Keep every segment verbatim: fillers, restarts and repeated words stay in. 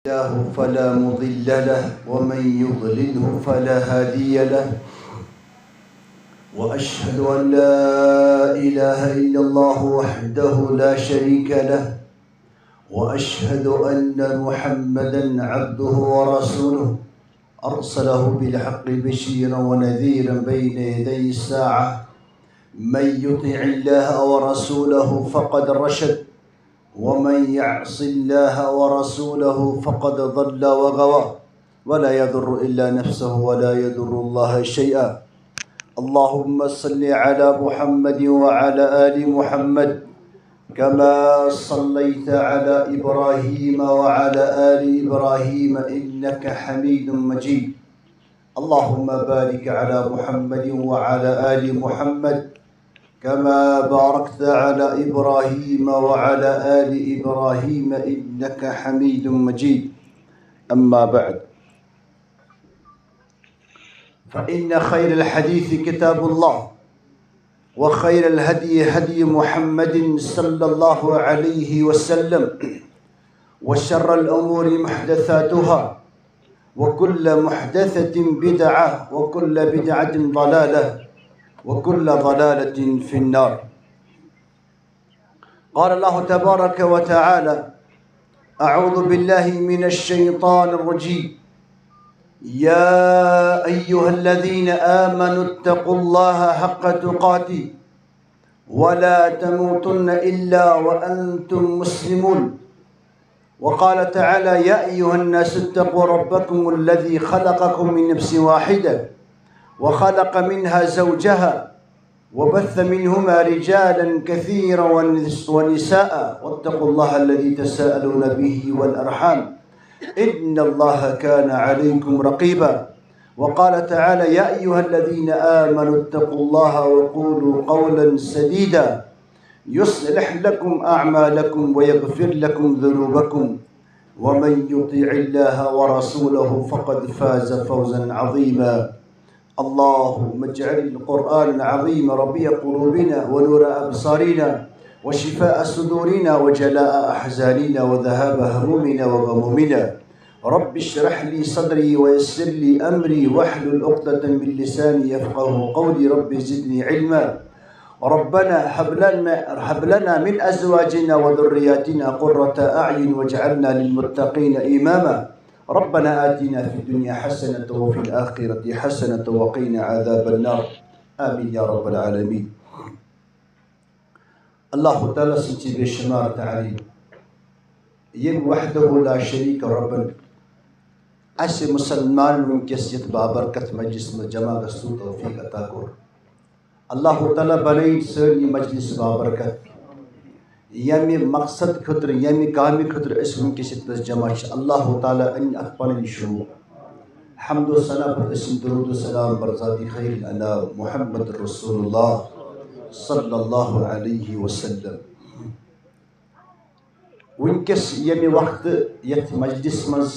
الله فلا مضل له، ومن يضلله فلا هادي له. وأشهد أن لا إله إلا الله وحده لا شريك له، وأشهد أن محمدا عبده ورسوله، أرسله بالحق بشيرا ونذيرا بين يدي الساعة. من يطع الله ورسوله فقد رشد، ومن يعص الله ورسوله فقد ضل وغوى، ولا يضر إلا نفسه ولا يضر الله شيئا. اللهم صل على محمد وعلى آل محمد كما صليت على إبراهيم وعلى آل إبراهيم إنك حميد مجيد. اللهم بارك على محمد وعلى آل محمد كما باركت على إبراهيم وعلى آل إبراهيم إنك حميد مجيد. أما بعد، فإن خير الحديث كتاب الله، وخير الهدي هدي محمد صلى الله عليه وسلم، وشر الأمور محدثاتها، وكل محدثة بدعة، وكل بدعة ضلالة، وكل ضلالة في النار. قال الله تبارك وتعالى: أعوذ بالله من الشيطان الرجيم. يا أيها الذين آمنوا اتقوا الله حق تقاته ولا تموتن إلا وأنتم مسلمون. وقال تعالى: يا أيها الناس اتقوا ربكم الذي خلقكم من نفس واحدة وخلق منها زوجها وبث منهما رجالا كثيرا ونس-، ونساء، واتقوا الله الذي تساءلون به والأرحام، إن الله كان عليكم رقيبا. وقال تعالى: يا أيها الذين آمنوا اتقوا الله وقولوا قولا سديدا، يصلح لكم أعمالكم ويغفر لكم ذنوبكم، ومن يطع الله ورسوله فقد فاز فوزا عظيما. اللهم اجعل القرآن العظيم ربيع قلوبنا ونور أبصارنا وشفاء صدورنا وجلاء أحزاننا وذهاب همومنا وغمومنا. رب اشرح لي صدري ويسر لي أمري واحلل عقدة من لساني يفقه قولي. رب زدني علما. ربنا هب لنا، هب لنا من أزواجنا وذرياتنا قرة أعين واجعلنا للمتقين إماما. ربنا آتنا في الدنيا حسنة وفي الآخرة حسنة وقنا عذاب النار. آمين يا رب العالمين. اللہ تعالیٰ سٕنٛز چھِ بے شمار تعریٖف، ییٚمۍ وحدہ لا شریک ربن اسہِ مسلمانن وٕنکیٚس یتھ بابرکت مجلس منٛز جمع گژھنُک توفیق عطا کوٚر۔ اللہ تعالیٰ بنٲیِن سٲنۍ یہِ مجلس بابرکت۔ ییٚمہِ مقصد خٲطرٕ، ییٚمہِ کامہِ خٲطرٕ أسۍ وٕنکیٚس ییٚتہِ نَس جمع چھِ، اللہ تعالیٰ أنِن اَتھ پَنٕنۍ شوٗب۔ حمد و ثنا پتہٕ ٲسِن درود و سلام بر ذات خیر الانام محمد رسول اللہ صلی اللہ علیہ وسلم۔ وٕنکیٚس ییٚمہِ وقتہٕ یَتھ مجلس منٛز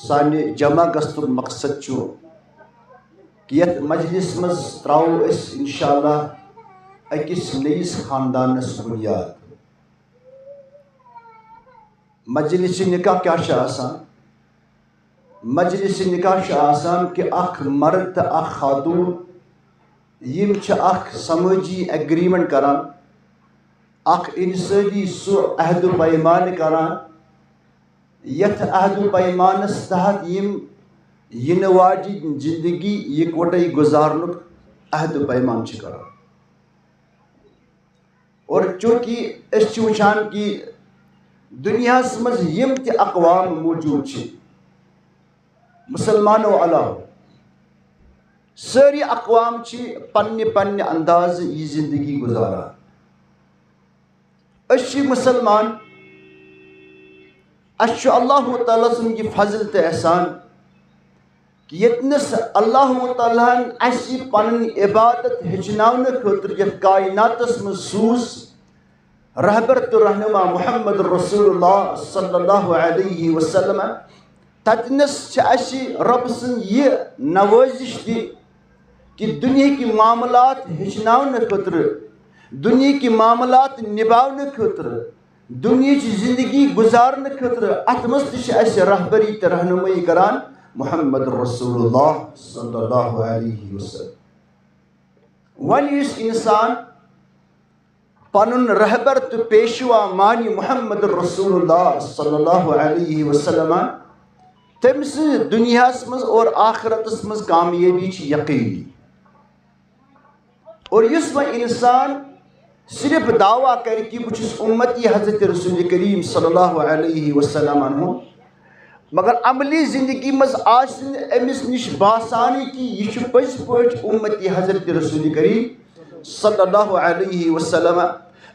سانہِ جمع گژھنُک مقصد چھُ کہِ یَتھ مجلس منٛز ترٛاوو أسۍ انشاءاللہ أکِس نٔیِس خاندانَس بُنیاد۔ مجلس نکاح کیٛاہ چھُ آسان؟ مجلس نکاح چھُ آسان کہِ اکھ مرد تہٕ اکھ خاتون، یِم چھِ اکھ سمٲجی ایگریمنٹ کران، اکھ انسٲنی سُہ عہد و پیمان کران، یتھ عہد و پیمانس تحت یِم یِنہٕ واجہِ زندگی یکوٹے گزارنُک عہد و پیمان چھِ کران۔ اور چونکہ أسۍ چھِ وٕچھان کہِ دُنیاہَس منٛز یِم تہِ اقوام موجود چھِ، مسلمانو علاوٕ سٲری اقوام چھِ پننہِ پننہِ اندازٕ یہِ زندگی گُزاران۔ أسۍ چھِ مسلمان، اَسہِ چھُ اللہ تعالیٰ سُنٛد یہِ فضل تہٕ احسان کہِ ییٚتنَس اللہ تعالیٰ ہَن اَسہِ پَنٕنۍ عبادت ہیٚچھناونہٕ خٲطرٕ یَتھ کائناتَس منٛز سوٗز رہبر تہٕ رہنما محمد رسول اللہ صلی اللہ علیہ وسلم، تَتنَس چھِ اَسہِ رۄب سٕنٛز یہِ نوٲزِش تہِ کہِ دُنیہٕکۍ معاملات ہیٚچھناونہٕ خٲطرٕ، دُنیہٕکۍ معاملات نِباونہٕ خٲطرٕ، دُنیاہٕچ زندگی گُزارنہٕ خٲطرٕ، اَتھ منٛز تہِ چھِ اَسہِ رہبری تہٕ رہنمٲیی کران محمد رسول اللہ صلی اللہ علیہ وسلم۔ وۄنۍ یُس اِنسان پنُن رہبر تہٕ پیشوا مانہِ محمد رسول اللہ صلی اللہ علیہ وسلم، تٔمۍ سٕنٛز دُنیاہَس منٛز اور آخرتَس منٛز کامیٲبی چھِ یقینی۔ اور یُس وۄنۍ اِنسان صرف دعویٰ کرِ کہِ بہٕ چھُس اُمتی حضرت رسول کریم صلی اللہ علیہ وسلم ہُنٛد، مگر عملی زندگی منٛز آسہِ نہٕ أمِس نِش باسانٕے کہِ یہِ چھُ پٔزۍ پٲٹھۍ اُمتی حضرت رسول کریم صلی اللہ علیہ وسلم۔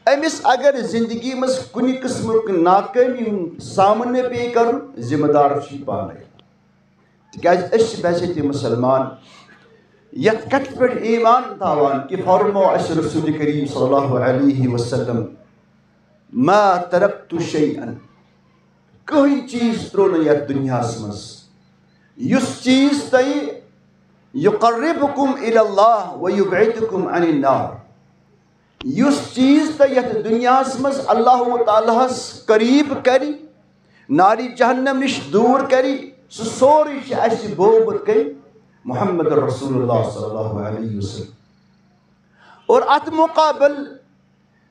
أمِس اگر زندگی منٛز کُنہِ قٕسمُک ناکٲمی ہُنٛد سامنہٕ پیٚیہِ کرُن، ذمہٕ دار چھُ یہِ پانے۔ تِکیازِ أسۍ چھِ بحیثیت مسلمان یتھ کتھِ پٮ۪ٹھ ایمان تھاوان کہِ فرمو اسہِ رسول کریم صلی اللہ علیہ وسلم، ما ترکت شیئا، کٕہٕنۍ چیٖز ترٛوو نہٕ یتھ دُنیاہس منٛز، یُس چیٖز تۄہہِ یقربکم الی اللہ و یبعدکم عن النار، یُس چیٖز تۄہہِ یتھ دُنیاہس منٛز اللہ تعالیٰ ہس قریب کرِ، ناری جہنم نِش دوٗر کرِ، سُہ سورُے چھُ اَسہِ بومُت کٔمۍ؟ محمد رسول اللہ صلی اللہ علیہ وسلم۔ اور اتھ مقابل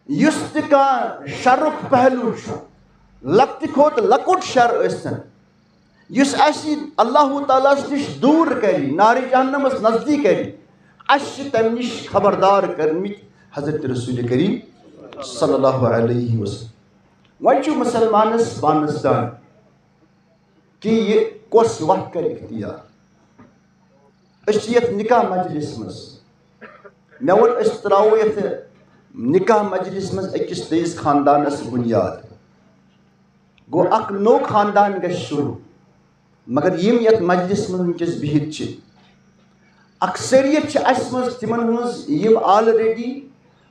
یُس تہِ کانٛہہ شرُک پہلو چھُ، لۄکٹہِ کھۄتہٕ لۄکُٹ شر ٲسۍتن، یُس اَسہِ اللہ تعالیٰ ہس نِش دوٗر کرِ، نارِ جہنمس نزدیٖک کرِ، اَسہِ چھِ تَمہِ نِش خبردار کٔرمٕتۍ حضرت رسول کریم صلی اللہ علیہ وسلم۔ وۄنۍ چھُ مُسلمانس پانس تام کہِ یہِ کۄس وَتھ کَرِ اختیار۔ أسۍ چھِ یَتھ نکاح مجلس منٛز، مےٚ ووٚن، أسۍ ترٛاوو یَتھ نکاح مجلس منٛز أکِس نٔیِس خاندانَس بُنیاد۔ گوٚو، اَکھ نوٚو خاندان گژھِ شروٗع۔ مگر یِم یَتھ مجلس منٛز وٕنکیٚس بِہِتھ چھِ، اکثریت چھِ اَسہِ منٛز تِمَن ہٕنٛز، یِم already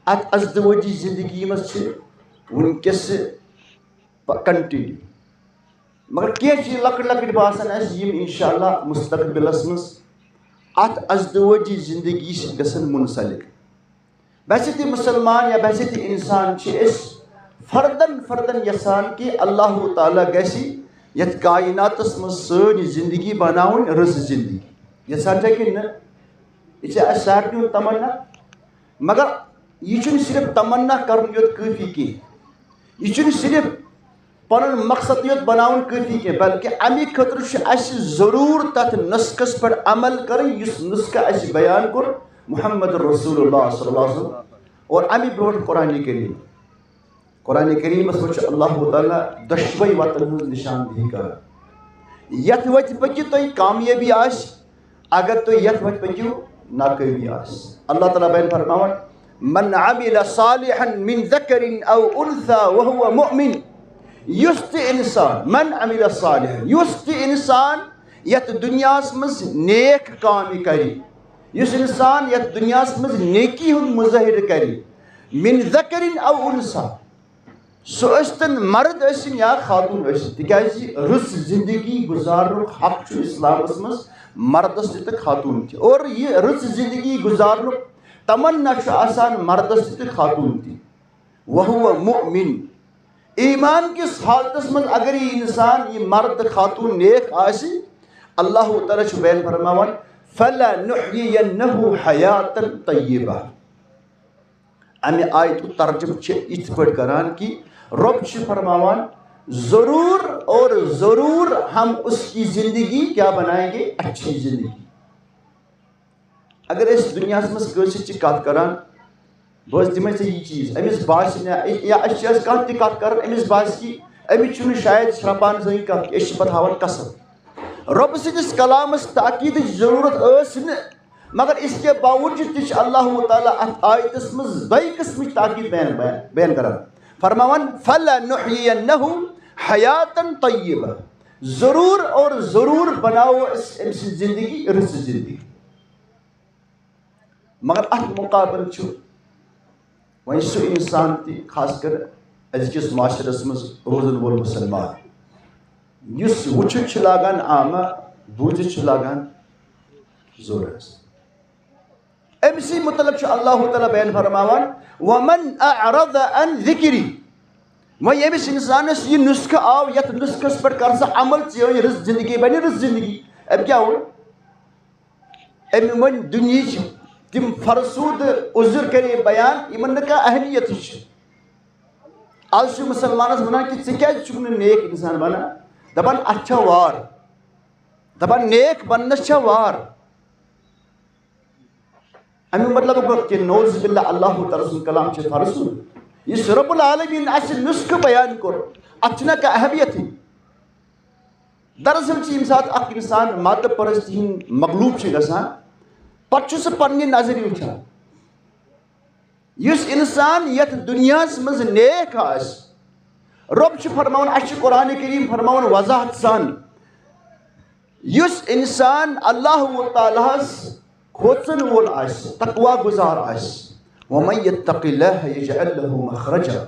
اَتھ ازدوٲجی زندگی منٛز چھِ وٕنکیٚس continue۔ مگر کینٛہہ چھِ لۄکٕٹۍ لۄکٕٹۍ باسان اَسہِ، یِم انشاءاللہ مستقبلس منٛز اَتھ ازدوٲجی زندگی سۭتۍ گژھن منسلک۔ بحیثیت مسلمان یا بحیثیت انسان چھِ أسۍ فردن فردن یژھان کہِ اللہ تعالیٰ گژھِ یَتھ کائناتس منٛز سٲنۍ زندگی بناوٕنۍ رٕژ زندگی۔ یژھان چھا کِنہٕ نہ؟ یہِ چھِ اَسہِ سارنٕے ہُنٛد تمنا۔ مگر یہِ چھُنہٕ صرف تمنا کرُن یوت کٲفی کینٛہہ۔ یہِ چھُنہٕ صرف پنُن مقصد یوت بناوُن کٲفی کینٛہہ، بلکہِ اَمہِ خٲطرٕ چھُ اَسہِ ضروٗر تَتھ نسخس پٮ۪ٹھ عمل کرٕنۍ، یُس نسخہٕ اَسہِ بیان کوٚر محمد رسول اللہ صلی اللہ علیہ وسلم اور اَمہِ برونٛٹھ قرآن کریم۔ قرآن کریمس منٛز چھُ اللہ تعالیٰ دۄشوے وتن ہٕنٛز نشاندہی کران۔ یتھ وتہِ پٔکِو تۄہہِ کامیٲبی آسہِ، اگر تُہۍ یتھ وتہِ پٔکِو ناکٲمی آسہِ۔ اللہ تعالیٰ بیان فرماوان، من عمل صالحا من ذکر او انثی وهو مؤمن، یُس تہِ انسان، من عمل صالحا، یُس تہِ انسان یتھ دُنیاہس منٛز نیک کامہِ کرِ، یُس انسان یتھ دُنیاہس منٛز نیکی ہُنٛد مظٲہرٕ کرِ، من ذکر او انثی، سُہ ٲسۍتن مرد ٲسِن یا خاتوٗن ٲسِن، تِکیازِ رٕژ زندگی گُزارنُک حق چھُ اسلامس منٛز مردس تہِ تہٕ خاتوٗن تہِ۔ اور یہِ رٕژ زندگی گُزارنُک تمنا چھُ آسان مردس تہِ تہٕ خاتوٗن تہِ۔ وهو مؤمن، ایمان کِس حالتس منٛز اگر یہِ انسان، یہِ مرد خاتوٗن نیک آسہِ، اللہ تعالیٰ چھُ بیان فرماوان، فلنحیینہ حیاتا طیبہ۔ امہِ آیتُک ترجمہٕ چھِ یِتھ پٲٹھۍ کران کہِ رۄب چھُ فرماوان، ضرور اور ضرور ہم اس کی زندگی کیا بنائیں گے؟ اچھی زندگی۔ اگر أسۍ دُنیاہَس منٛز کٲنٛسہِ سۭتۍ چھِ کَتھ کَران، بہٕ حظ دِمَے ژےٚ یہِ چیٖز، أمِس باسہِ نہ، یا أسۍ چھِ آز کانٛہہ تہِ کَتھ کَران، أمِس باسہِ کہِ أمِس چھُنہٕ شاید شرٛپان سٲنۍ کَتھ کینٛہہ، أسۍ چھِ پَتہٕ ہاوان قسم۔ رۄبہٕ سٕنٛدِس کلامَس تاکیٖدٕچ ضروٗرت ٲس نہٕ، مگر اس کے باوجود تہِ چھِ اللہ تعالیٰ اَتھ آیتَس منٛز دۄیہِ قٕسمٕچ تاکیٖد بیان، بیان، بیان کران۔ فرماوان، فلنحیینہ حیاتا طیبہ، ضروٗر اور ضروٗر بناوو أسۍ أمۍ سٕنٛز زندگی رٕژ زندگی۔ مگر اتھ مقابل چھُ وۄنۍ سُہ انسان تہِ، خاص کر أزکِس معاشرس منٛز روزن وول مسلمان، یُس وٕچھُن چھُ لاگان عامہ، بوٗزِتھ چھُ لاگان زورس۔ أمۍ سٕے متعلق چھُ اللہ تعالیٰ بیان فرماوان، ومن اعرض عن ذکری، وۄنۍ ییٚمِس اِنسانَس یہِ نُسخہٕ آو، یَتھ نُسخَس پٮ۪ٹھ کر سا عمل، چٲنۍ رٕژ زندگی بَنہِ رٕژ زندگی۔ أمۍ کیٛاہ ووٚن؟ أمۍ ؤنۍ دُنیہٕچ تِم فرسوٗدٕ عُذر کَرے بیان، یِمَن نہٕ کانٛہہ اہمیتٕے چھِ۔ آز چھُ مُسلمانَس وَنان کہِ ژٕ کیٛازِ چھُکھ نہٕ نیک اِنسان بَنان؟ دَپان اَتھ چھا وار، دَپان نیک بَننَس چھا وار۔ اَمیُک مطلب گوٚو کہِ نعوذ باللہ، اللہ تعالیٰ سُنٛد کلام چھُ فرسوٗد۔ یُس رب العالمین اَسہِ نُسخہٕ بیان کوٚر، اَتھ چھُنہ کانٛہہ اہمیتٕے۔ دراصل چھُ ییٚمہِ ساتہٕ اکھ اِنسان مادٕ پرستی ہُنٛد مغلوب چھُ گژھان، پتہٕ چھُ سُہ پننہِ نظرِ وٕچھان۔ یُس اِنسان یَتھ دُنیاہَس منٛز نیک آسہِ، رۄب چھُ فرماوان، اَسہِ چھُ قرآن کریم فرماوان وضاحت سان، یُس اِنسان اللہ تعالیٰ ہَس کھوژن وول آسہِ، تقوی گُزار آسہِ، وَمَن يَتَّقِ اللَّهَ يَجْعَل لَّهُ مَخْرَجًا۔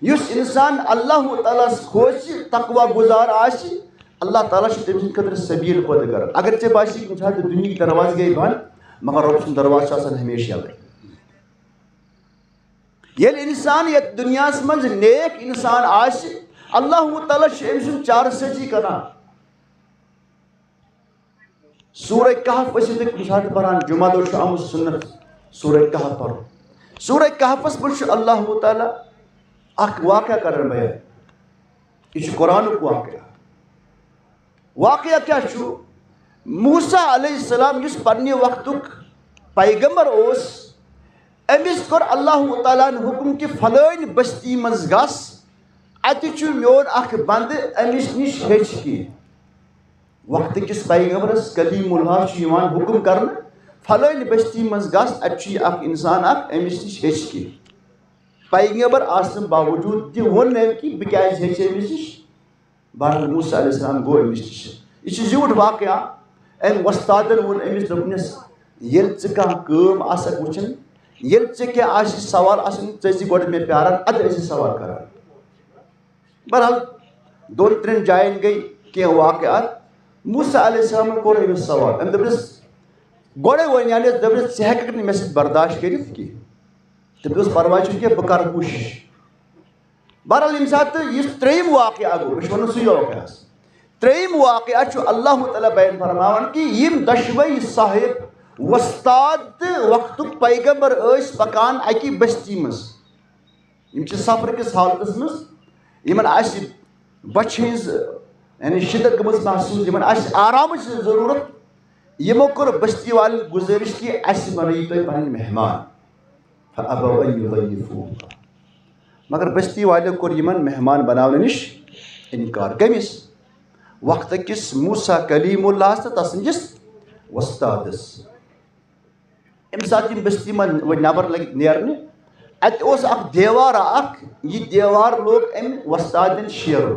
یُس اِنسان اللہ تعالیٰ ہَس کھوژِ، تقوی گُزار آسہِ، اللہ تعالیٰ چھُ تٔمۍ سٕنٛدِ خٲطرٕ سبیٖل پٲدٕ کران۔ اگر ژےٚ باسہِ کُنہِ ساتہٕ دُنیہٕکۍ دروازٕ گٔے بنٛد، مگر رۄب سُنٛد دروازٕ چھُ آسان ہمیشہِ یَلے۔ ییٚلہِ اِنسان یَتھ دُنیاہَس منٛز نیک اِنسان آسہِ، اللہ تعالیٰ چھُ أمۍ سُنٛد چارٕ سٲزی کران۔ سورہ کہف ٲسِو تُہۍ کُنہِ ساتہٕ پران، جمعہ دۄہ چھُ آمُت سُنت سورہ کہف پرُن۔ سورہ کہفس منٛز چھُ اللہ تعالیٰ اکھ واقعہ کران بیان۔ یہِ چھُ قرآنُک واقعہ۔ واقعہ کیٛاہ چھُ؟ موسیٰ علیہ السلام، یُس پننہِ وقتُک پیغمبر اوس، أمِس کوٚر اللہ تعالیٰ ہن حُکُم کہِ فلٲنۍ بستی منٛز گژھ، اَتہِ چھُ میون اکھ بندٕ، أمِس نِش ہیٚچھ کینٛہہ۔ وقتہٕ کِس پیغمبرس کلیم اللہ چھُ یِوان حُکُم کرنہٕ، فلٲنۍ بستی منٛز گژھ، اَتہِ چھُ یہِ اکھ اِنسان اکھ، أمِس نِش ہیٚچھ کینٛہہ۔ پیغمبر آسنہٕ باوجوٗد تہِ ووٚن نہٕ أمۍ کہِ بہٕ کیٛازِ ہیٚچھِ أمِس نِش۔ بہرحال، موسیٰ علیہ السلام گوٚو أمِس نِش۔ یہِ چھُ زیوٗٹھ واقعہ۔ أمۍ وۄستادن ووٚن أمِس، دوٚپنس، ییٚلہِ ژٕ کانٛہہ کٲم آسکھ وٕچھان، ییٚلہِ ژےٚ کینٛہہ آسہِ سوال آسان، ژٕ ٲسۍ زِ گۄڈٕ مےٚ پیاران، اَدٕ ٲسۍ زِ سوال کران۔ بہرحال، دۄن ترٛٮ۪ن جاین گٔے کینٛہہ واقعات۔ موسیٰ علیہ السلامن کوٚر أمِس سوال۔ أمۍ دوٚپنس، گۄڈے ووٚن یعنی، دوٚپنس، ژٕ ہٮ۪ککھ نہٕ مےٚ سۭتۍ برداشت کٔرِتھ کینٛہہ۔ تٔمۍ دوٚپُس، پرواے چھُنہٕ کینٛہہ، بہٕ کرٕ کوٗشش۔ بہرحال، ییٚمہِ ساتہٕ یُس ترٛیٚیِم واقعہ گوٚو، أسۍ وَنو سُے واقعہ۔ ترٛیٚیِم واقعہ چھُ اللہ تعالیٰ بیان فرماوان کہِ یِم دۄشوے صاحب، وۄستاد تہٕ وقتُک پیغمبر، ٲسۍ پکان اَکی بستی منٛز۔ یِم چھِ سفر کِس حالتس منٛز، یِمن آسہِ بۄچھِ ہٕنٛز، یعنی شدت گٔمٕژ محسوٗس، یِمن آسہِ آرامٕچ ضروٗرت۔ یِمو کوٚر بستی والٮ۪ن گُزٲرِش کہِ اَسہِ بنٲیِو تُہۍ پنٕنۍ مہمان۔ فَأَبَوْا أَنْ يُضَيِّفُوهُمَا۔ مگر بستی والٮ۪و کوٚر یِمن مہمان بناونہٕ نِش اِنکار۔ کٔمِس؟ وقتہٕ کِس موسیٰ کلیم اللہس تہٕ تسٕنٛدِس وۄستادس۔ اَمہِ ساتہٕ یِم بستی منٛز ؤتھۍ نٮ۪بر لٔگۍ نیرنہِ، اَتہِ اوس اکھ دیوارا اکھ، یہِ دیوار لوگ أمۍ وۄستادن شیرُن۔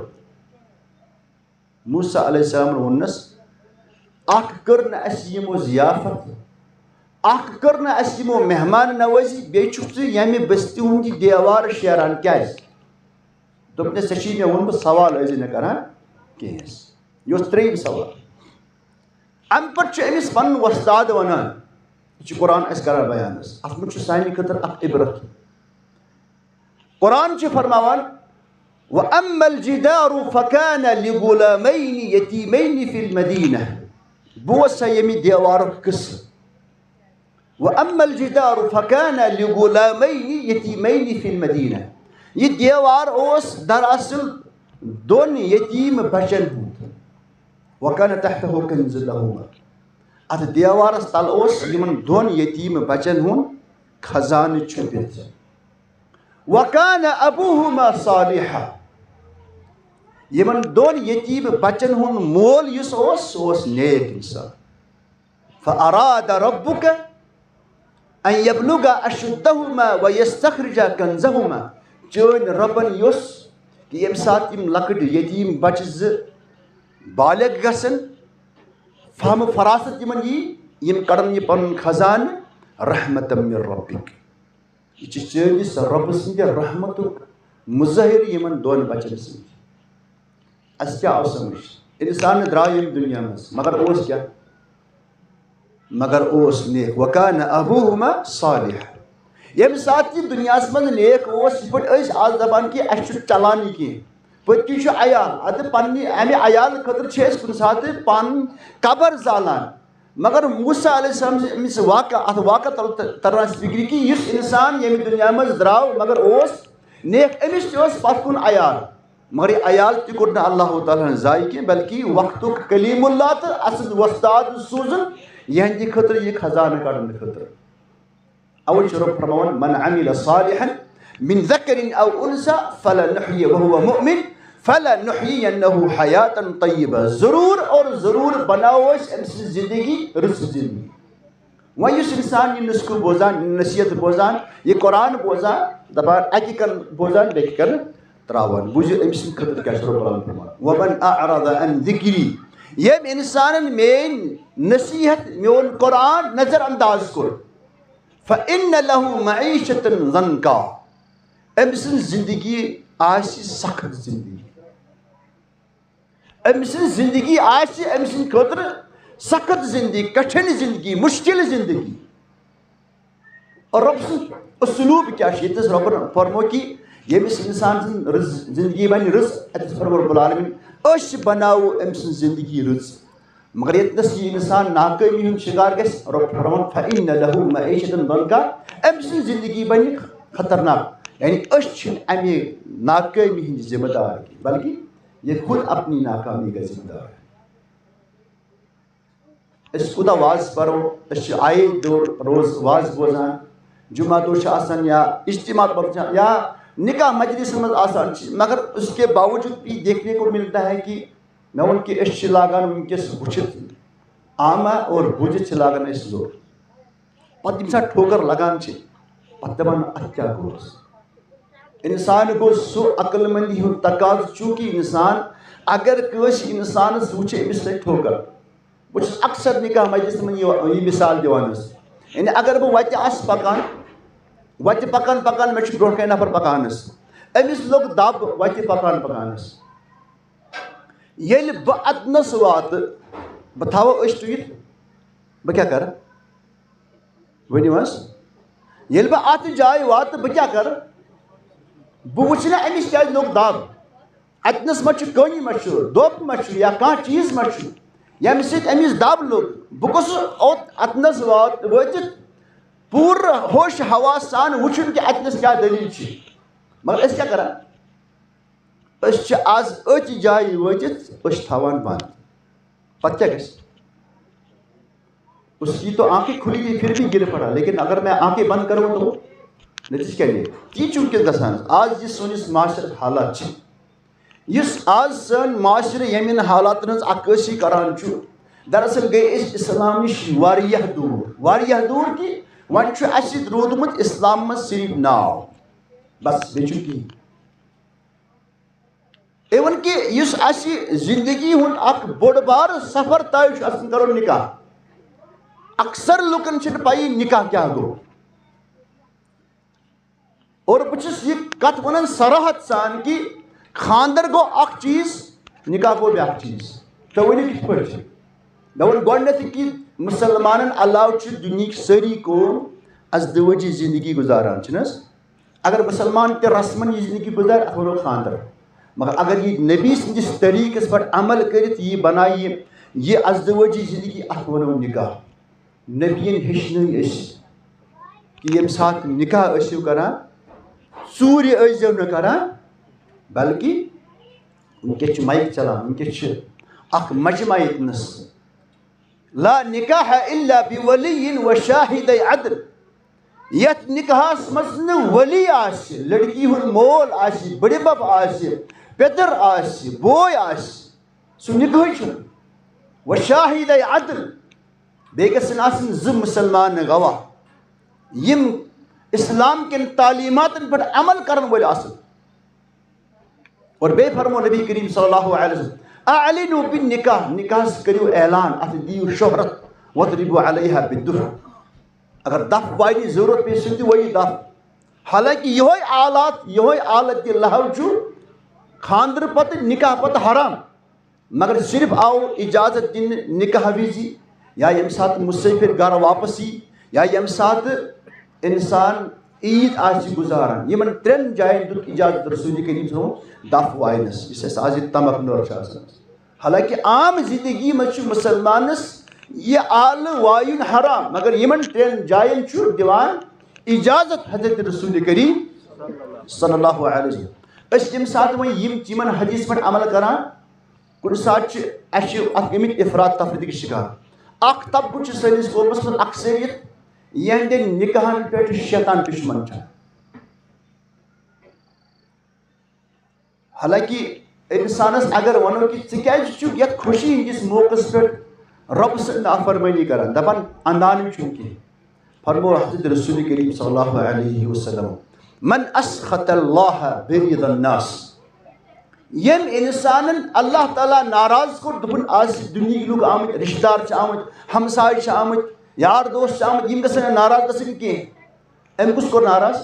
موسیٰ علیہ السلامن ووٚننس، اکھ کٔر نہٕ اَسہِ یِمو ضیافت، اکھ کٔر نہٕ اَسہِ یِمو مہمان نوٲزی، بیٚیہِ چھُکھ ژٕ ییٚمہِ بستی ہُنٛد یہِ دیوار شیران کیٛازِ؟ دوٚپنس، ژےٚ چھُے مےٚ ووٚنمُت، سوال ٲسۍ زِ نہٕ کران کینٛہہ۔ یہِ اوس ترٛیٚیِم سوال۔ اَمہِ پتہٕ چھُ أمِس پنُن وۄستاد وَنان، یہِ چھُ قرآن اَسہِ کران بیان حظ۔ اَتھ منٛز چھُ سانہِ خٲطرٕ اکھ عبرت۔ قرآن چھُ فرماوان، وَأَمَّا الْجِدَارُ فَكَانَ لِغُلَامَيْنِ يَتِيمَيْنِ فِي الْمَدِينَةِ۔ بوز سا ییٚمہِ دیوارُک قصہٕ۔ وَأَمَّا الْجِدَارُ فَكَانَ لِغُلَامَيْنِ يَتِيمَيْنِ فِي الْمَدِينَةِ۔ یہِ دیوار اوس دراصل دۄن یتیٖم بچن ہُنٛد۔ وَكَانَ تَحْتَهُ كَنْزٌ لَهُمَا۔ اَتھ دیوارس تل اوس یِمن دۄن یتیٖم بچن ہُنٛد خزانہٕ چھُپِتھ۔ وَكَانَ أَبُوهُمَا صَالِحًا۔ یِمن دۄن یتیٖم بچن ہُنٛد مول یُس اوس، سُہ اوس نیک اِنسان۔ فَأَرَادَ رَبُّكَ أَنْ يَبْلُغَا أَشُدَّهُمَا وَيَسْتَخْرِجَا كَنْزَهُمَا۔ چٲنۍ رۄبن یوٚژھ کہِ ییٚمہِ ساتہٕ یِم لۄکٕٹۍ یتیٖم بچہٕ زٕ بالغ گژھن، فہم و فراست یِمن یی، یِم کڑن یہِ پنُن خزانہٕ، رحمتم من ربک۔ یہِ چھِ چٲنِس رۄبہٕ سٕنٛدِ رحمتُک مظٲہرٕ یِمن دۄن بچن سۭتۍ۔ اَسہِ کیٛاہ آو سمجھ؟ اِنسان درٛاو ییٚمہِ دُنیا منٛز، مگر اوس کیٛاہ؟ مگر اوس نیک۔ وَكَانَ أَبُوهُمَا صَالِحًا۔ ییٚمہِ ساتہٕ یہِ دُنیاہَس منٛز نیک اوس، یِتھ پٲٹھۍ أسۍ آز دَپان کہِ اَسہِ چھُ چَلان یہِ کینٛہہ، پٔتۍ کِنۍ چھُ عیال، اَدٕ پنٛنہِ اَمہِ عیالہٕ خٲطرٕ چھِ أسۍ کُنہِ ساتہٕ پَنُن قبر زالان۔ مگر موسیٰ علیہ السلام چھِ أمِس واقعہ، اَتھ واقعہ تَل-، تَران اَسہِ فِکرِ کہِ یُس اِنسان ییٚمہِ دُنیا منٛز درٛاو مگر اوس نیک، أمِس تہِ اوس پَتھ کُن عیال۔ مگر یہِ عیال تہِ کوٚر نہٕ اللہ تعالیٰ ہن ضایع کینٛہہ، بلکہِ وقتُک کلیم اللہ تہٕ اَسہِ وۄستاد سوٗزُن یِہنٛدِ خٲطرٕ یہِ خزانہٕ کڑنہٕ خٲطرٕ۔ اوے چھُ رب فرماوان، "من عمل صالحا من ذکر او انثى فلنحيي وهو مؤمن فلنحيينه حياة طيبة"، ضروٗر اور ضروٗر بناوو أسۍ أمۍ سٕنٛز زندگی رٕژ زندگی۔ وۄنۍ یُس اِنسان یہِ نُسخہٕ بوزان، یہِ نصیحت بوزان، یہِ قرآن بوزان، دَپان اَکہِ کَنہٕ بوزان، بیٚکہِ کَنہٕ ترٛاوان، بوٗزِو أمۍ سٕنٛدِ خٲطرٕ کیٛاہ چھُ رۄب العالمین فرمان، "ومن اعرض عن ذکری"، ییٚمۍ اِنسانَن میٲنۍ نصیحت، میون قرآن نظر انداز کوٚر، "فإن له معیشة ضنکا"، أمۍ سٕنٛز زندگی آسہِ سخت زندگی۔ أمۍ سٕنٛز زندگی آسہِ أمۍ سٕنٛدِ خٲطرٕ سخت زندگی، کٹھِن زندگی، مُشکِل زندگی۔ اور رۄب سُنٛد اسلوب کیٛاہ چھُ؟ ییٚتہِ نَس رۄبَن فرمو کہِ ییٚمِس اِنسان سٕنٛز رٕژ زندگی بَنہِ رٕژ، اَتہِ نَس فرمو رۄب العالمین، أسۍ بَناوو أمۍ سٕنٛز زندگی رٕژ۔ مگر ییٚتہِ نَس یہِ اِنسان ناکٲمی ہُنٛد شِکار گژھِ، رۄب فرماوان، "فإن له معیشة ضنکا"، أمۍ سٕنٛز زندگی بَنہِ خطرناک۔ یعنی أسۍ چھِنہٕ اَمہِ ناکٲمی ہٕنٛدۍ ذمہٕ دار کینٛہہ، بلکہِ یہ خود اپنی ناکامی کا ذمہ دار ہے۔ أسۍ کوٗتاہ واز پَرو، أسۍ چھِ عید دۄہ روز واز بوزان، جمعہ دۄہ چھِ آسان یا اجتماع پَران یا نکاح مجلسَن منٛز آسان چھِ، مگر اس کے باوجود بھی دیکھنے کو ملتا ہے کہ مےٚ ووٚن کہِ أسۍ چھِ لاگان وٕنکیٚس وٕچھِتھ عامہ اور بوٗزِتھ چھِ لاگان أسۍ زوٚر۔ پَتہٕ ییٚمہِ ساتہٕ ٹھوکر لگان چھِ، پَتہٕ دَپان، "اَتھ کیٛاہ گوٚوس؟" اِنسان گوٚو سُہ عقل مندی ہُنٛد تقاضہٕ، چوٗنٛکہِ اِنسان اگر کٲنٛسہِ اِنسانَس وٕچھِ، أمِس لَگہِ ٹھوکر۔ بہٕ چھُس اکثر نکاح مجلسَن منٛز یہِ، یہِ مثال دِوان حظ۔ یعنی اگر بہٕ وَتہِ آسہٕ پَکان، وَتہِ پَکان پَکان مےٚ چھُ برٛونٛہہ کَنہِ نفر پَکان حظ، أمِس لوٚگ دَب وَتہِ پَکان پَکان حظ۔ ییٚلہِ بہٕ اَتنَس واتہٕ، بہٕ تھاوٕ أچھ ٹُوِتھ، بہٕ کیٛاہ کَرٕ؟ ؤنِو حظ، ییٚلہِ بہٕ اَتھ جایہِ واتہٕ، بہٕ کیٛاہ کَرٕ؟ بہٕ وٕچھٕ نہ أمِس کیٛازِ لوٚگ دَب، اَتنَس ما چھُ کٔنۍ ما چھُ، دۄب ما چھُ، یا کانٛہہ چیٖز ما چھُ، ییٚمہِ سۭتۍ أمِس دَب لوٚگ۔ بہٕ گوٚژھُس اوٚت اَتنَس وات-، وٲتِتھ پوٗرٕ ہوش حواس سان وٕچھُن کہِ اَتنَس کیٛاہ دٔلیٖل چھِ۔ مگر أسۍ کیٛاہ کَران؟ أسۍ چھِ آز أتھۍ جایہِ وٲتِتھ، أسۍ چھِ تھاوان بنٛد۔ پتہٕ کیٛاہ گژھِ؟ اس کی تو آنکھیں کھلی تھی پھر بھی گر پڑا، لیکن اگر میں آنکھیں بند کروں تو نتیجہ کیٛاہ نیرِ؟ تی چھُ وٕنکیٚس گژھان۔ آز یہِ سٲنِس معاشرس حالات چھِ، یُس آز سٲنۍ معاشرٕ ییٚمٮ۪ن حالاتن ہٕنٛز عکٲسی کران چھُ، دراصل گٔے أسۍ اسلام نِش واریاہ دوٗر، واریاہ دوٗر کہِ وۄنۍ چھُ اَسہِ روٗدمُت اسلام منٛز صرف ناو، بس، بیٚیہِ چھُنہٕ کِہیٖنۍ۔ اِوٕن کہِ یُس اَسہِ زِندگی ہُنٛد اَکھ بوٚڑ بار سفر طے چھُ، اَسہِ کرو نِکاح۔ اکثر لُکن چھِنہٕ پَیی نِکاح کیٛاہ گوٚو۔ اور بہٕ چھُس یہِ کَتھ وَنان صراحت سان کہِ خانٛدر گوٚو اَکھ چیٖز، نِکاح گوٚو بیٛاکھ چیٖز۔ تُہۍ ؤنِو کِتھ پٲٹھۍ چھِ؟ مےٚ ووٚن گۄڈٕنٮ۪تھٕے کہِ مُسلمانن علاوٕ چھِ دُنیہٕکۍ سٲری قوم ازدوٲجی زِندگی گُزاران، چھِنہٕ حظ؟ اگر مُسلمان تہِ رسمن یہِ زندگی گُزارِ، اتھ ونو خانٛدر۔ مگر اگر یہِ نبی سٕنٛدِس طریٖقس پٮ۪ٹھ عمل کٔرِتھ یہِ بنایہِ یہِ ازدوٲجی زندگی، اتھ ونو نکاح۔ نبیَن ہیٚچھنٲے أسۍ کہِ ییٚمہِ ساتہٕ نکاح ٲسِو کران، ژوٗرِ ٲسۍزیو نہٕ کران، بلکہِ وٕنکیٚس چھِ مایِک چلان، وٕنکیٚس چھِ اکھ مجمع ییٚتنَس، "لا نکاح الا بولی و شاہدی عدل"۔ یتھ نکاحس منٛز نہٕ ولی آسہِ، لڑکی ہُنٛد مول آسہِ، بٕڈِبب آسہِ، پیٚتٕر آسہِ، بوے آسہِ، سُہ نکاحٕے چھُنہٕ۔ و شاہدی عدل، بیٚیہِ گژھن آسٕنۍ زٕ مُسلمان گواہ، یِم اسلام کٮ۪ن تعلیٖماتن پٮ۪ٹھ عمل کرن وٲلۍ آسن۔ اور بیٚیہِ فرمو نبی کریم صلی اللہ علیہ وسلم، "اعلنوا بالنکاح"، نکاحس کٔرِو اعلان، اتھ دِیِو شہرت، "واضربوا علیها بالدف"۔ اگر دف واینٕچ ضرورت پیٚیہِ، سُہ تہِ وٲیِو دف۔ حالانکہ یِہوٚے آلات، یِہوٚے آلت تہِ لہو چھُ خانٛدرٕ پتہٕ، نکاح پتہٕ حرام۔ مگر صرف آو اجازت دِنہٕ نکاح وِزِ، یا ییٚمہِ ساتہٕ مسافر گرٕ واپس یی، یا ییٚمہِ ساتہٕ انسان عیٖد آسہِ گُزاران۔ یِمن ترٛٮ۪ن جاین دیُت اِجازت رسول کریم صلی اللہ علیہ وسلم دف واینس، یُس اَسہِ آز یہِ تمبکھ نٲر چھُ آسان۔ حالانکہ عام زندگی منٛز چھُ مسلمانس یہِ آلہٕ وایُن حرام، مگر یِمن ترٛٮ۪ن جاین چھُ دِوان اِجازت حضرت رسول کریم صلی اللہ علیہ وسلم۔ أسۍ ییٚمہِ ساتہٕ وۄنۍ یِم، یِمن حدیث پٮ۪ٹھ عمل کران، کُنہِ ساتہٕ چھِ اَسہِ چھِ اَتھ گٔمٕتۍ افراط تفریٖط کہِ شکار۔ اکھ طبقہٕ چھُ سٲنِس قومس منٛز اکثریت، یِہنٛدٮ۪ن نکاحن پٮ۪ٹھ شیطان دُشمن چھُ۔ حالانکہ انسانس اگر ونو کہ ژٕ کیازِ چھُکھ یتھ خوشی ہٕنٛدِس موقعس پٮ۪ٹھ رۄب سٕنٛز نافرمٲنی کران، دپان اندان چھُم کینٛہہ، فرموو حضرت رسول کریم صلی اللہ علیہ وسلم، من اسخط اللہ برضا الناس، ییٚمۍ انسانن اللہ تعالیٰ ناراض کوٚر، دوٚپُن آز چھِ دُنیہٕکۍ لُکھ آمٕتۍ، رشتہٕ دار چھِ آمٕتۍ، ہمساے چھِ آمٕتۍ، یار دوست چھِ آمٕتۍ، یِم گژھن نہٕ ناراض گژھٕنۍ کینٛہہ۔ أمۍ کُس کوٚر ناراض؟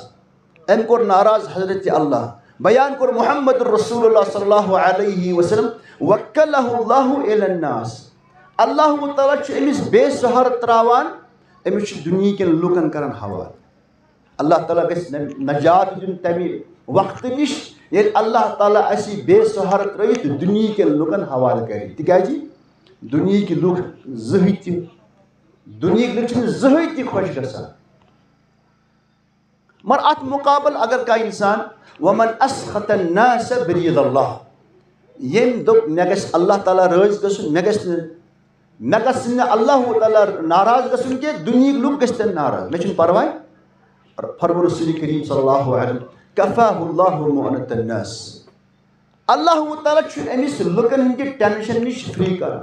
أمۍ کوٚر ناراض حضرت اللہ۔ بیان کوٚر محمد رسول اللہ صلی اللہ علیہ وسلم، وکلہ اللہ الی الناس۔ اللہ تعالیٰ چھُ أمِس بے سہارٕ تراوان، أمِس چھُ دُنیہکٮ۪ن لُکن کران حوالہٕ۔ اللہ تعالیٰ گژھِ نہ-، نجات دیُن تمہِ وقتہٕ نِش، ییٚلہِ اللہ تعالیٰ اَسہِ بے سہارٕ ترٲوِتھ دُنیہکٮ۪ن لُکن حوالہٕ کرِ۔ تِکیازِ دُنیہکۍ لُکھ زٕہٕے تہِ، دُنیہکۍ لُکھ چھِنہٕ زٕہٕے تہِ خۄش گژھان۔ مگر اتھ مقابل اگر کانٛہہ انسان، ومن اسخط الناس برضا اللہ، ییٚمۍ دوٚپ مےٚ گژھِ اللہ تعالیٰ رٲضۍ گژھُن، مےٚ گژھِ نہٕ، مےٚ گژھِ نہٕ اللہ تعالیٰ ناراض گژھُن کینٛہہ، دُنیہکۍ لُکھ گژھن ناراض، مےٚ چھُنہٕ پرواے۔ فرموو رسول کریم صلی اللہ علیہ وسلم، کفاہ اللہ مؤنۃ الناس، اللہ تعالیٰ چھُ أمِس لُکن ہٕنٛدِ ٹینشن نِش فری کران۔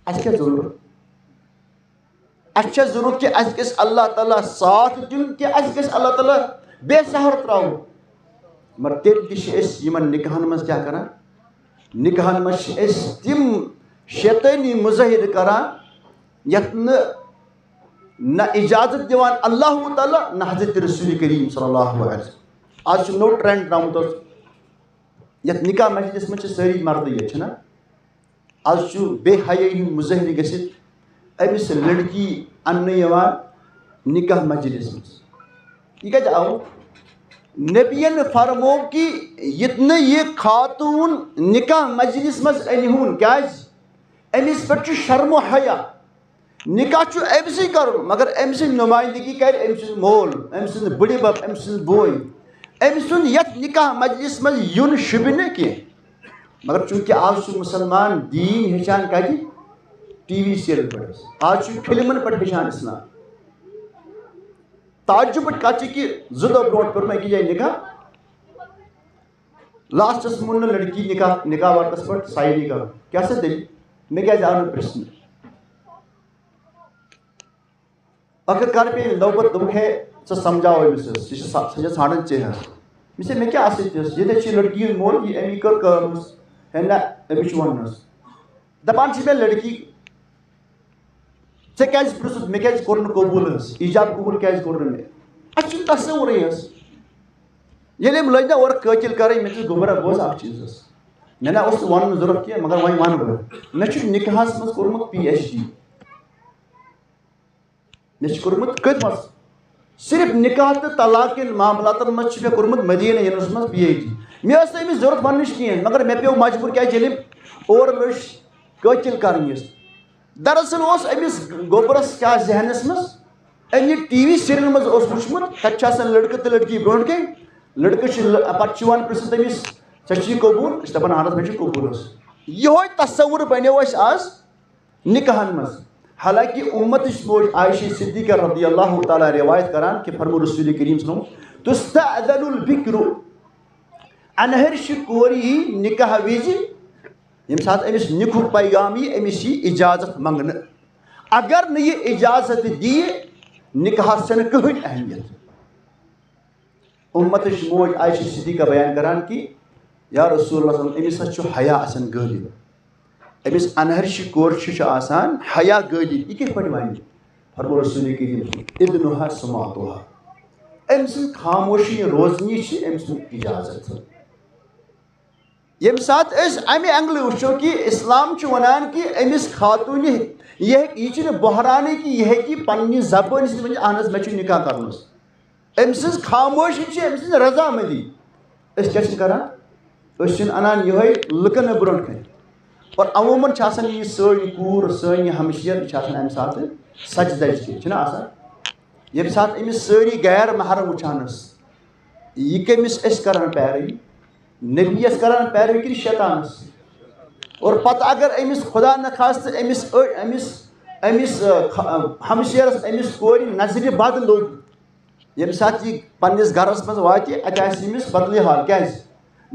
اَسہِ کیٛاہ ضروٗرت؟ اَسہِ چھےٚ ضروٗرت کہِ اَسہِ گژھِ اللہ تعالیٰ ساتھ دیُن، کہِ اَسہِ گژھِ اللہ تعالیٰ بے سہارٕ ترٛاوُن۔ مگر تیٚلہِ تہِ چھِ أسۍ یِمن نکاحن منٛز کیٛاہ کران؟ نکاحن منٛز چھِ أسۍ تِم شیطٲنی مظٲہرٕ کران، یَتھ نہٕ نہ اجازت دِوان اللہ تعالیٰ، نہ حضرت رسول کریم صلی اللہ علیہ وسلم۔ آز چھُ نوٚو ٹرینڈ درٛامُت حظ، یَتھ نکاح مجلس منٛز چھِ سٲری مردٕے یٲتۍ، چھِنہ؟ آز چھُ بے حیٲیی ہُنٛد مظٲہرٕ گٔژھِتھ أمِس لڑکی اَننہٕ یِوان نکاح مجلس منٛز۔ یہِ کَتہِ آو؟ نبیَن فرموو کہِ یِتھ نہٕ یہِ خاتوٗن نکاح مجلس منٛز أنۍہوٗن، کیٛازِ؟ أمِس پٮ۪ٹھ چھُ شرم و حیا۔ نکاح چھُ أمۍ سٕے کرُن، مگر أمۍ سٕنٛز نُمٲیندگی کرِ أمۍ سٕنٛز مول، أمۍ سٕنٛز بٕڈِ بب، أمۍ سٕنٛز بوے۔ أمۍ سُنٛد یَتھ نکاح مجلس منٛز یُن شوٗبہِ نہٕ کینٛہہ۔ مگر چوٗنٛکہِ آز چھُ مُسلمان دیٖن ہیٚچھان کَتہِ؟ ٹی وی سیریل پٮ۪ٹھ۔ آز چھُ فِلمَن پٮ۪ٹھ ہیٚچھان اِسلام۔ تعجبٕچ کَتھ چھِ کہِ زٕ دۄہ برونٛٹھ کوٚر مےٚ أکِس جایہِ نکاح۔ لاسٹَس مون نہٕ لڑکی نکاح، نکاح ورقس پٮ۪ٹھ ساینٕے کرُن۔ کیٛاہ سا دٔلیٖل؟ مےٚ کیٛازِ آو نہٕ پرٛژھنہٕ؟ ٲخٕر کار پیٚیہِ نوبت، دوٚپُکھ، "ہے، ژٕ سمجھاو أمِس حظ، یہِ چھِ سا-، سۄ چھےٚ ژھانڈان ژےٚ حظ۔" مےٚ چھِ، مےٚ کیٛاہ آسہِ ژےٚ حظ؟ ییٚتٮ۪تھ چھِ یہِ لڑکی ہُنٛد مول، یہِ أمی کٔر کٲم حظ۔ ہے نہ، أمِس چھُ وَنُن حظ۔ دَپان چھِ مےٚ لڑکی، "ژےٚ کیٛازِ پرٛژھُتھ، مےٚ کیٛازِ کوٚر نہٕ قبوٗل حظ؟ ایجاب قبوٗل کیٛازِ کوٚر نہٕ مےٚ؟" اَسہِ چھُنہٕ تصورٕے حظ۔ ییٚلہِ أمۍ لٔج نہ اورٕ قٲتِل کَرٕنۍ، مےٚ چھُس گوٚبرا بوز اَکھ چیٖز حظ۔ مےٚ نہ اوس نہٕ وَنُن ضوٚرَتھ کینٛہہ، مگر وۄنۍ وَنہٕ بہٕ۔ مےٚ چھُ نِکاحَس منٛز کوٚرمُت پی ایچ ڈی۔ مےٚ چھُ کوٚرمُت کٔتۍ منٛز؟ صرف نِکاح تہٕ طلاق کٮ۪ن معاملاتَن منٛز چھُ مےٚ کوٚرمُت مدیٖنہ یونیورسٹی منٛز پی ایچ ڈی۔ مےٚ ٲس نہٕ أمِس ضوٚرَتھ وَننٕچ کِہیٖنۍ، مگر مےٚ پیوٚو مجبوٗر، کیٛازِ ییٚلہِ أمۍ اورٕ لٔج قٲتِل کَرٕنۍ یَس۔ دراصل اوس أمِس گوٚبرَس کیٛاہ ذہنَس منٛز؟ أمۍ یہِ ٹی وی سیریلَن منٛز اوس وٕچھمُت، تَتہِ چھِ آسان لٔڑکہٕ تہٕ لٔڑکی برونٛٹھ کَنۍ۔ لٔڑکہٕ چھِ لٔ-، پَتہٕ چھِ یِوان پِرٛژھنہٕ تٔمِس، "ژےٚ چھُے قبوٗل؟" أسۍ چھِ دَپان، "اَہَن حظ، مےٚ چھُ قبوٗل حظ۔" یِہوٚے تصوُر بَنیو اَسہِ آز نِکاحَن منٛز۔ حالانکہ اُمتٕچ موج عائشہ صدیقہ رضی اللہ تعالیٰ رِوایت کران کہِ فرموو رسول کریم صلی اللہ علیہ وسلم، "تُستأذن البکر"، اَنہَرشہِ کورِ یی نِکاح وِزِ، ییٚمہِ ساتہٕ أمِس نِکہُک پیغام یی، أمِس یی اجازت منٛگنہٕ۔ اگر نہٕ یہِ اجازت دِیہِ، نِکاحَس چھَنہٕ کٕہٕنۍ اہمیت۔ اُمتٕچ موج عائشہ صدیقہ بیان کران کہِ یا رسول اللہ صلی اللہ علیہ وسلم، أمِس حظ چھُ حیا آسان غٲلب۔ أمِس اَنہَرشہِ کورِ چھُ، چھُ آسان حیا غٲلب۔ یہِ کِتھ پٲٹھۍ وَنہِ؟ فرموو رسول کریم، "اذنها سماعتها"۔ أمۍ سٕنٛز خاموشی روزنی چھِ أمۍ سُنٛد اجازت۔ ییٚمہِ ساتہٕ أسۍ اَمہِ اینگلہٕ وٕچھو کہِ اِسلام چھُ وَنان کہِ أمِس خاتوٗنہِ، یہِ ہیٚکہِ، یہِ چھِنہٕ بہرانٕے کہِ یہِ ہیٚکہِ پنٛنہِ زبٲنۍ سۭتۍ ؤنِتھ، "اہن حظ، مےٚ چھُ نِکاح کَرُن حظ۔" أمۍ سٕنٛز خاموشی چھِ أمۍ سٕنٛز رضامندی۔ أسۍ کیٛاہ چھِ کران؟ أسۍ چھِنہٕ اَنان یِہوٚے لُکن برٛونٛٹھ کَنہِ۔ اور عموٗماً چھِ آسان یہِ سٲنۍ کوٗر، سٲنۍ یہِ ہمشیر، یہِ چھِ آسان اَمہِ ساتہٕ سَجہِ دَجہِ تہِ، چھِنہ آسان؟ ییٚمہِ ساتہٕ أمِس سٲری غیر محرم وٕچھان ٲس، یہِ کٔمِس أسۍ کران پیروی؟ نبیَس کران پیروی کِنہٕ شیطانَس؟ اور پتہٕ اگر أمِس خدا نخواستہٕ أمِس أ-، أمِس أمِس، أ، خ-، أ، ہمشیرَس، أمِس کورِ نظرِ بد لوٚگ، ییٚمہِ ساتہٕ یہِ پننِس گرس منٛز واتہِ، اتہِ آسہِ أمِس بدلٕے حال۔ کیازِ؟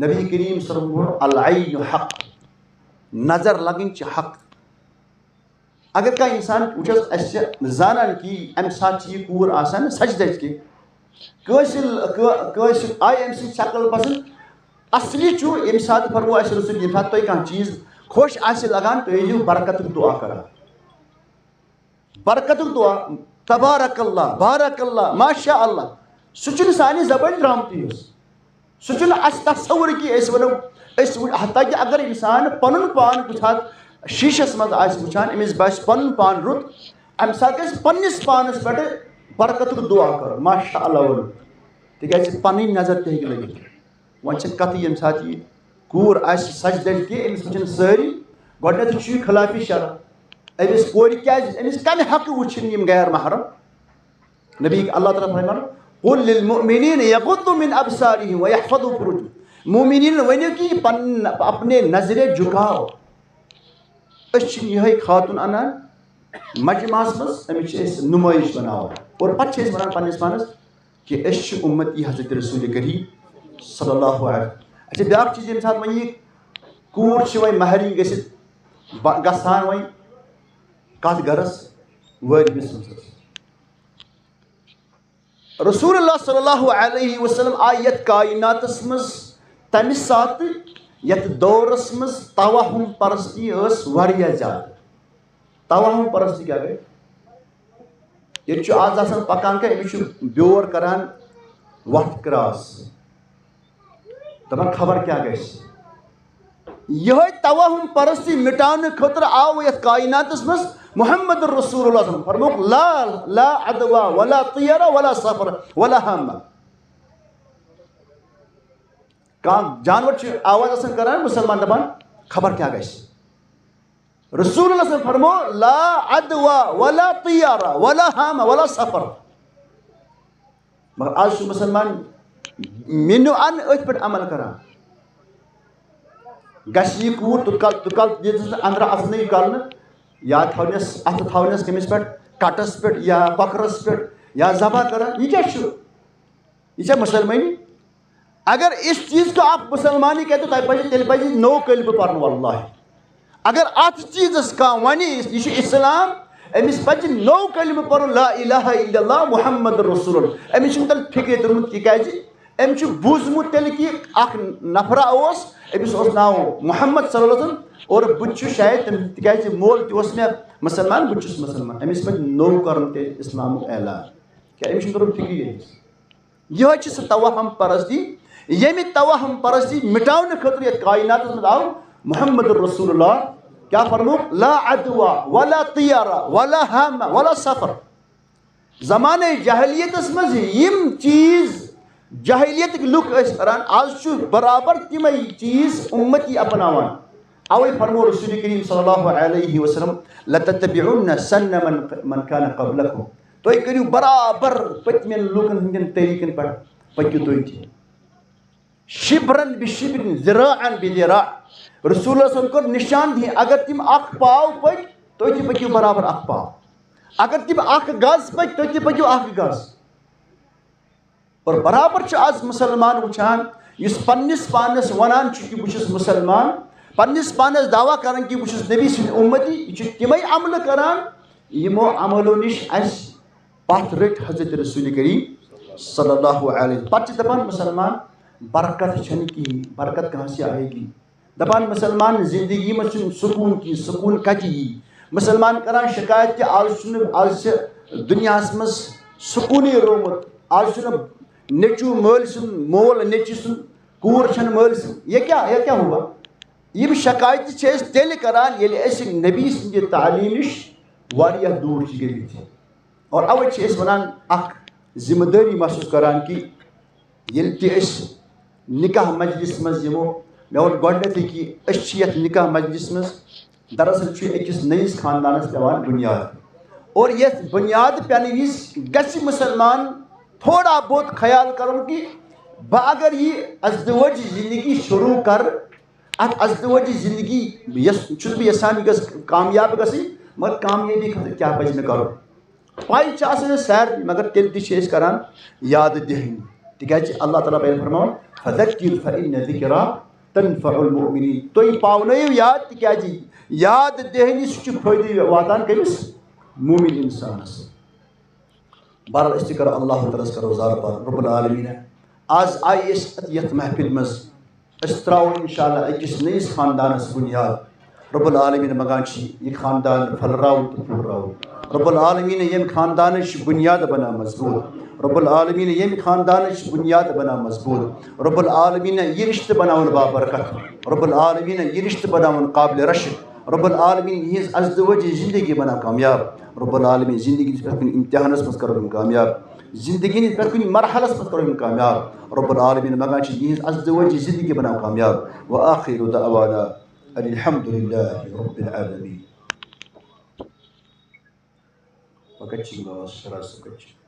نبی کریم صلی اللہ علیہ وسلم ووٚن، "العین حق"، نظر لگٕنۍ چھِ حق۔ اگر کانٛہہ انسان وٕچھ حظ، اسہِ چھِ زانان کہِ امہِ ساتہٕ چھِ یہِ کوٗر آسان سجدٕ کہِ کٲنٛسہِ، کٲ-، کٲنٛسہِ آیہِ أمۍ سٕنٛز شکل پسنٛد۔ اصلی چھُ ییٚمہِ ساتہٕ فرموو اسہِ رسول، ییٚمہِ ساتہٕ تۄہہِ کانٛہہ چیٖز خۄش آسہِ لگان، تُہۍ ٲسِو برکتُک دعا کران۔ برکتُک دعا، تبارک اللہ، بارک اللہ، ماشاء اللہ۔ سُہ چھُنہٕ سانہِ زبٲنۍ درٛامتٕے یوت۔ سُہ چھُنہٕ اَسہِ تصور کہِ أسۍ وَنو، أسۍ وٕچھ-، حتیٰ کہِ اگر اِنسان پَنُن پان کُنہِ ساتہٕ شیٖشَس منٛز آسہِ وٕچھان، أمِس باسہِ پَنُن پان رُت، اَمہِ ساتہٕ گژھِ پنٛنِس پانَس پٮ۪ٹھ برکتُک دعا کَرُن، ماشاء اللہ وَنُن۔ تِکیٛازِ پَنٕنۍ نظر تہِ ہیٚکہِ لٔگِتھ۔ وۄنۍ چھِ کَتھٕ، ییٚمہِ ساتہٕ یہِ کوٗر آسہِ سَجہِ دَجہِ کہِ أمِس وٕچھن سٲری، گۄڈٕنٮ۪تھٕے چھُ یہِ خلاف شرع۔ أمِس کورِ کیٛازِ، أمِس کَمہِ حقہٕ وٕچھِنۍ یِم غیر محرم؟ نبی اللہ تعالیٰ فرماوان، "قل للمؤمنین یغضوا من ابصارہم ویحفظوا فروجہم۔" مومنین ؤنِو کہِ پن-، اپنے نظرِ جھکاؤ۔ أسۍ چھِنہٕ یِہوٚے خاتوٗن اَنان مجمعس منٛز، أمِس چھِ أسۍ نُمٲیِش بَناوان۔ اور پَتہٕ چھِ أسۍ وَنان پنٛنِس پانَس کہِ أسۍ چھِ اُمتی حضرت رسول کریم صلی اللہ علیہ وسلم۔ اچھا، بیٛاکھ چیٖز، ییٚمہِ ساتہٕ وۄنۍ یہِ کوٗر چھِ وۄنۍ مہرِنۍ گٔژھِتھ بَ-، گژھان وۄنۍ کَتھ گَرَس؟ وٲرۍوِس منٛز۔ رسول اللہ صلی اللہ علیہ وسلم آیہِ یَتھ کائناتَس منٛز تَمہِ ساتہٕ، یَتھ دورَس منٛز توہم پرستی ٲس واریاہ زیادٕ۔ توہم پرستی کیٛاہ گٔے؟ ییٚتہِ چھُ آز آسان پَکان کیٛاہ، أمِس چھُ بیور کَران وَتھ کراس۔ دَپان خبر کیٛاہ گژھِ۔ یِہوٚے توہم پرستی مٹاونہٕ خٲطرٕ آو یَتھ کائناتَس منٛز محمد رسول اللہ صلی اللہ علیہ وسلم۔ فرمووُکھ، "لا، لا عدویٰ ولا طیرہ ولا صفر ولا ہامہ۔" کانٛہہ جانور چھُ آواز آسان کران، مُسلمان دَپان خبر کیٛاہ گژھِ۔ رسول اللہ صلی اللہ علیہ وسلم فرمو، "لا عدویٰ ولا طیرہ ولا ہامہ ولا صفر۔" مگر آز چھُ مُسلمان مِنو اَن أتھۍ پٮ۪ٹھ عمل کران۔ گژھِ یہِ کوٗر، تُت کال، تُت کال دِژٕس نہٕ أنٛدرٕ اَژنٕے کَرنہٕ، یا تھاونَس، اَتھٕ تھاونَس کٔمِس پٮ۪ٹھ، کَٹَس پٮ۪ٹھ یا کۄکرَس پٮ۪ٹھ یا ذبح کران۔ یہِ کیٛاہ چھُ؟ یہِ چھا مُسلمٲنی؟ اگر اس چیز کو آپ مسلمانی کہتے ہو، تۄہہِ پَزِ، تیٚلہِ پَزِ نوٚو کلمہٕ پَرُن، واللہ۔ اگر اَتھ چیٖزَس کانٛہہ وَنہِ، یہِ چھُ اِسلام، أمِس پَزِ نوٚو کلمہٕ پَرُن، لا الہ الا اللہ محمد رسول اللہ۔ أمِس چھُنہٕ تیٚلہِ فِکرِ توٚرمُت، تِکیٛازِ أمۍ چھُ بوٗزمُت تیٚلہِ کہِ اَکھ نفرا اوس، أمِس اوس ناو محمد صلی اللہ علیہ وسلم، اور بہٕ تہِ چھُس شاید تٔمۍ، تِکیٛازِ مول تہِ اوس مےٚ مُسلمان، بہٕ تہِ چھُس مُسلمان۔ أمِس پَزِ نوٚو کَرُن تیٚلہِ اِسلامُک اعلان۔ کیٛاہ أمِس چھُنہٕ توٚرمُت فِکرِ ییٚتہِ؟ یِہوٚے چھِ سۄ توہم پرستی، ییٚمہِ توہم پرستی مٹاونہٕ خٲطرٕ یَتھ کائناتَس منٛز آو محمد رسول اللہ۔ کیٛاہ فرمووُکھ؟ لا عدویٰ ولا طیرہ ولا ہامہ ولا صفر۔ زمانَے جاہلیتَس منٛز یِم چیٖز جاہلیتٕکۍ لُکھ ٲسۍ کران، آز چھُ برابر تِمَے چیٖز اُمتی اپناوان۔ اَوَے فرموو رسول کریم صلی اللہ علیہ وسلم، "لتتبعن سنن من، من کان قبلکم۔" تُہۍ کٔرِو برابر پٔتمٮ۪ن لوٗکن ہٕنٛدٮ۪ن طریٖقن پٮ۪ٹھ پٔکِو تُہۍ تہِ۔ شبرن بشبرن، ذراعن بذراع۔ رسول اللہ صلی اللہ علیہ وسلم کوٚر نشان دہی، اگر تِم اکھ پاو پٔکۍ، تُہۍ تہِ پٔکِو برابر اکھ پاو۔ اگر تِم اکھ گز پٔکۍ، تُہۍ تہِ پٔکِو اکھ گز۔ اور برابر چھُ آز مُسلمان وٕچھان، یُس پننِس پانس ونان چھُ کہِ بہٕ چھُس مُسلمان، پننِس پانس دعویٰ کران کہِ بہٕ چھُس نبی سُنٛد اُمتی، یہِ چھُ تِمے عملہٕ کران، یِمو عملو نِش اَسہِ پتھ رٔٹۍ حضرت رسول کریم صلی اللہ علیہ وسلم۔ پتہٕ چھِ دپان مُسلمان، برکت چھنہٕ کِہیٖنۍ، برکت کہاں سے آئے گی؟ دپان مُسلمان زندگی منٛز چھُنہٕ سکوٗن کِہیٖنۍ، سکوٗن کتہِ یی؟ مُسلمان کران شکایت کہِ آز چھُنہٕ، آز چھِ دُنیاہس منٛز سکوٗنٕے روومُت، آز چھُنہٕ نیٚچوٗ مٲلۍ سُنٛد، مول نیٚچوٗ سُنٛد، کوٗر چھَنہٕ مٲلۍ سٕنٛز۔ یہ کیا، یہ کیا ہوا؟ یِم شکایتہٕ چھِ أسۍ تیٚلہِ کران، ییٚلہِ أسۍ نبی سٕنٛدِ تعلیٖم نِش واریاہ دوٗر چھِ گٔمٕتۍ۔ اور اوے چھِ أسۍ وَنان، اکھ ذمہ دٲری محسوٗس کران کہِ ییٚلہِ تہِ أسۍ نکاح مجلس منٛز یِمو، مےٚ ووٚن گۄڈٕنیتھٕے کہِ أسۍ چھِ یَتھ نکاح مجلس منٛز، دراصل چھُ یہِ أکِس نٔیِس خاندانس پٮ۪وان بُنیاد۔ اور یَتھ بُنیاد پٮ۪نہٕ وِزِ گژھِ مُسلمان تھوڑا بہت خیال کرُن کہِ بہٕ اگر یہِ ازدوٲجی زندگی شروٗع کرٕ، اَتھ ازدوٲجی زندگی یَس چھُس بہٕ یژھان یہِ گٔژھ کامیاب گژھٕنۍ، مگر کامیٲبی خٲطرٕ کیٛاہ پَزِ مےٚ کرُن؟ پَے چھِ آسان اَسہِ سارنٕے، مگر تیٚلہِ تہِ چھِ أسۍ کران یاد دِہٲنی، تِکیٛازِ اللہ تعالیٰ بیان فرماوان، فذکر فإن الذکری تنفع المؤمنین، تُہۍ پاونٲیِو یاد، تِکیٛازِ یاد دِہٲنی سُہ چھُ فٲیدٕ واتان کٔمِس؟ مومِن اِنسانَس۔ بہرحال، أسۍ تہِ کرو اللہ تعالیٰ ہَس کرو زارٕ پار۔ رب العالمین، آز آیہِ أسۍ یَتھ محفِل منٛز، أسۍ ترٛاوو انشاءاللہ أکِس نٔیِس خاندانَس بُنیاد۔ رب العالمین منٛگان چھِ یہِ خاندان پھٔلراوُن تہٕ پھُلراوُن۔ رب العالمین ییٚمہِ خاندانٕچ بُنیاد بناو مضبوٗط۔ رب العالمین ییٚمہِ خاندانٕچ بُنیاد بناو مضبوٗط۔ رب العالمین یہِ رِشتہٕ بناوُن بابرکت۔ رب العالمین یہِ رِشتہٕ بناوُن قابل رشک۔ رب العالمین یِہٕنٛز ازدوٲجی زندگی بناو کامیاب۔ رب العالمین زندگی ہٕنٛدِس پرٛٮ۪تھ کُنہِ امتحانَس منٛز کَرُن کامیاب۔ زندگی ہٕنٛدِس پرٛٮ۪تھ کُنہِ مرحلَس منٛز کَرُن کامیاب۔ رب العالمین منٛگان چھِ یِہٕنٛز ازدوٲجی زندگی بناو کامیاب۔ وآخر دعوانا ان الحمد للہ رب العالمین۔ وقت چھِ بس شرح صٲب کَتہِ چھِ؟